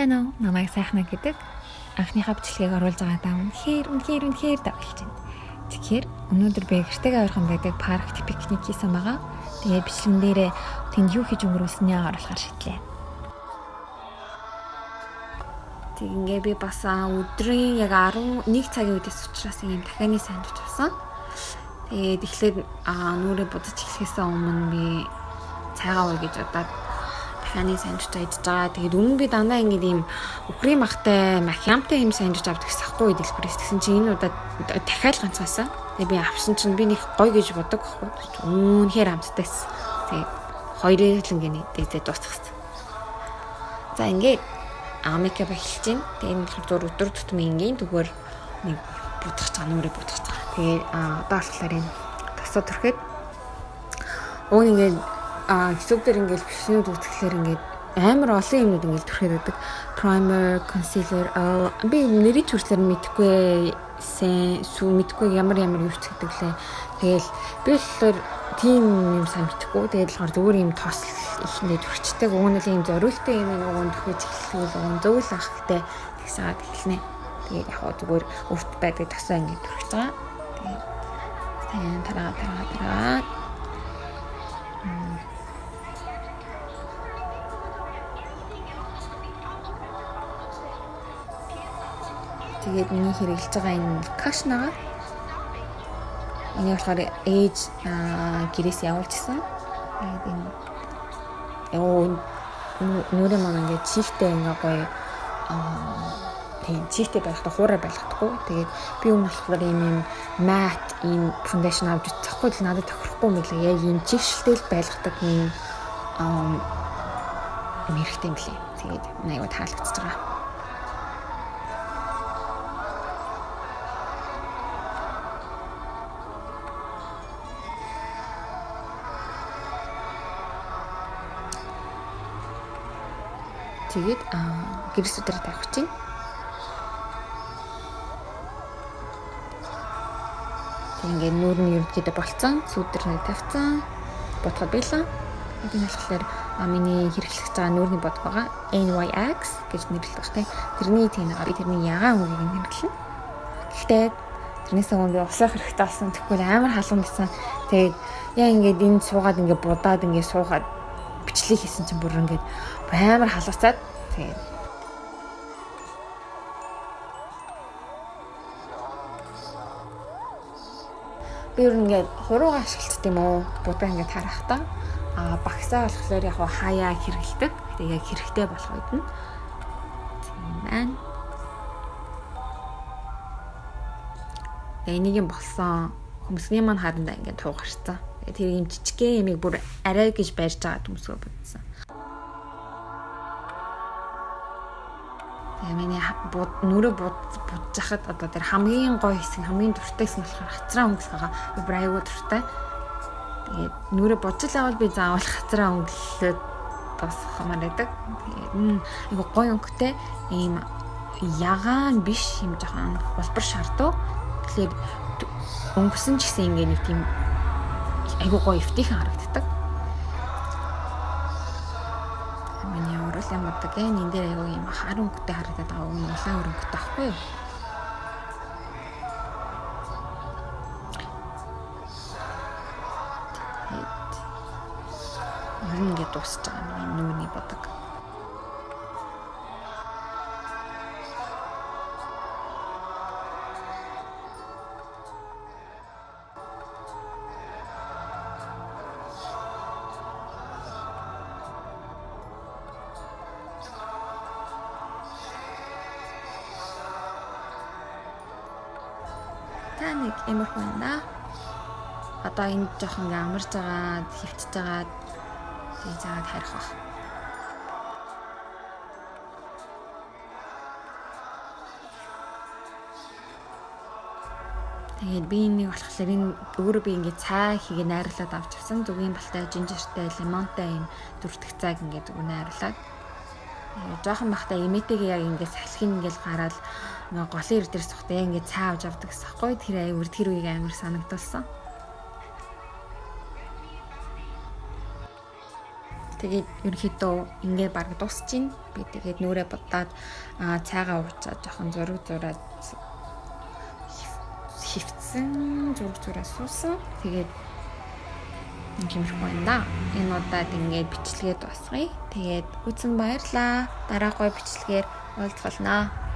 Сайн уу? Намайг Сайхнаа гэдэг. Анхныхаа бичлэгийг оруулж байгаадаа үнэхээр үнэхээр үнэхээр давлж байна. Тэгэхээр өнөөдөр би гэртэйгээ ойрхон байдаг паркт пикник хийсэн байгаа. Тэгээд бичлэгэн дээрээ тэнд юу хийж өнгөрүүлснээ оруулахар шийдлээ. Тэг ингээ би бас өдрийн яг 11 цагийн үдээс учраас ийм дахианы сандвич авсан. Тэгээд эхлээд нүрээ будаж эхлэхээс өмнө би цайгаа ууя гэж бодоод дахианы сандвич идэж байгаа. Тэгээд өмнө би дандаа ингээд ийм үхрийн махтай, махиамтай ийм сандвич авдаг гэсэн хгүй дэлгүүрээс. Тэгсэн чинь энэ удаа дахиад ганцгаасан. Тэгээд би авсан чинь би нэг гоё гэж бодог байхгүй. Үнэхээр амттай байсан. Тэгээд хоёрын л ингээд нэгдээ дуусгасан. За ингээд амика эхэлж байна. Тэгээд энэ болохоор зур өдөр тутмын энгийн зүгээр нэг будах чаа нүрээ будах чаа. Тэгээд одоо болохоор энэ тосоо түрхэд уг ингээд YouTube дээр ингээд бичлэгнүүд үзэхлээр ингээд амар олон юмнууд ингээд түрхэд байдаг. Primer, concealer би нэрийг хүртлээр мэдэхгүй сэн сүү мэдэхгүй ямар ямар юу ч гэдэг лээ. Тэгэл би болохоор тийм юм сайн мэдэхгүй. Тэгээд болохоор зүгээр юм тос ихэндээ түрчдэг. Уг нь л юм зориултын юм уг нь түрхэж эхлэвэл уг нь зөв л ах гэдэг тэгсээд эхэлнэ. Тэгээд яг хоо зүгээр өрт байдаг тосоо ингээд түрхэж байгаа. Тэгээд сайн тараа тараа тараа. Тэгээд миний хэрэглэж байгаа энэ кашнага. Энийг болохоор ээж гэрээс явуулж исэн. Тэгээд энэ нүрээ маань ингээд чийхтэй ингээ гоё тийм чийхтэй байхдаа хуурай байлгахдаггүй. Тэгээд би өмнө болохоор ийм мат ийм фундейшн авч үзэхгүй л надад тохирохгүй юм билээ. Яг ийм чигшэлтэй л байлгадаг ийм юм хэрэгтэй юм билээ. Тэгээд аягүй таалагдчихж байгаа. Тэгээд гэрсүүдээр тавих чинь. Тэг ингээд нүүр нь ерөнхийдөө болцсон, сүүдэр нь тавьсан, бодоход байлаа. Энэ болохоор миний хэрэглэж байгаа нүүрний бод байгаа NYX гэж нэрлэдэг багтай. Тэрний тийм би тэрний ягаан өнгийг нь хэрэглэнэ. Гэхдээ тэрнээс өмнө би усах хэрэгтэй болсон. Тэгэхгүй амар халуун байсан. Тэгээд яа ингээд энэ суугаад ингээд будаад ингээд суугаад бичлэг хийсэн чинь бүр ингээд амар халууцаад тэгээд би ер нь ингээд хурууга ашигладаг юм уу? Будаа ингээд тарахдаа. Багсаа болохоор яг хаяа хэрэглэдэг. Тэгээ яг хэрэгтэй болох үед нь тийм байна. Тэгээ энийг юм болсон хөмсгний маань харандаа ингээд туугарсан. Тэгээ тэр юм жижигхэн ямиг бүр арай гэж барьж байгаа төмсгөө будсан. Тэгээ миний нүрээ будж хахад одоо тэр хамгийн гоё хэсэг, хамгийн дуртай хэсэг нь болохоор хацраа өнгөлөх байгаа. Би бүр аягүй дуртай. Тэгээд нүрээ будж л авал би заавал хацраа өнгөлөөд дуусгахмаар байдаг. Тэгээд аягүй гоё өнгөтэй ийм ягаан биш юм жоохон улбар шардуу. Тэгэхээр өнгөсөн ч гэсэн ингээ нэг тийм аягүй гоё эвтэйхэн харагддаг. Миний урал юм бодог ээ. Энэ дээр аягүй юм хар өнгөтэй харагдаад байгаа. Уг нь улаан өнгөтэй байхгүй юу? Тэгээд ер нь ингээд дуусч байгаа миний нүүрний бодог. Та нэг иймэрхүү юм да. Одоо энд жоохон ингээ амарж байгаа, хөвтөж байгаа. Тэгээ заагаад харих бах. Тэгээд би энийг болохоор энэ өөрөө би ингээ цай хийгээ найруулад авч авсан. Зүгийн балтай, жинжиртэй, лимонтой юм дүртэх цайг ингээ зүгээр найруулад. Жоохон бахта эмээтэйгээ яг ингээ салхин ингээл гараад ингээ голын ир дээр сухтаа яг ингээ цай авч авдаг гэсэн аахгүй. Тэр аюур тэр үеийг амар санагдуулсан. Тэгээд ерөнхийдөө ингээ бараг дуусчихээн. Би тэгээд нүүрээ будаад цайгаа уучаад жоохон зураг зураад хөвцсөн, зураг зураа суусан. Тэгээд тиймэрхүү байна да. Энэ удаад ингээд бичлэгээ дуусгая. Тэгээд үзсэн баярлаа. Дараа гоё бичлэгээр уулзгалнаа.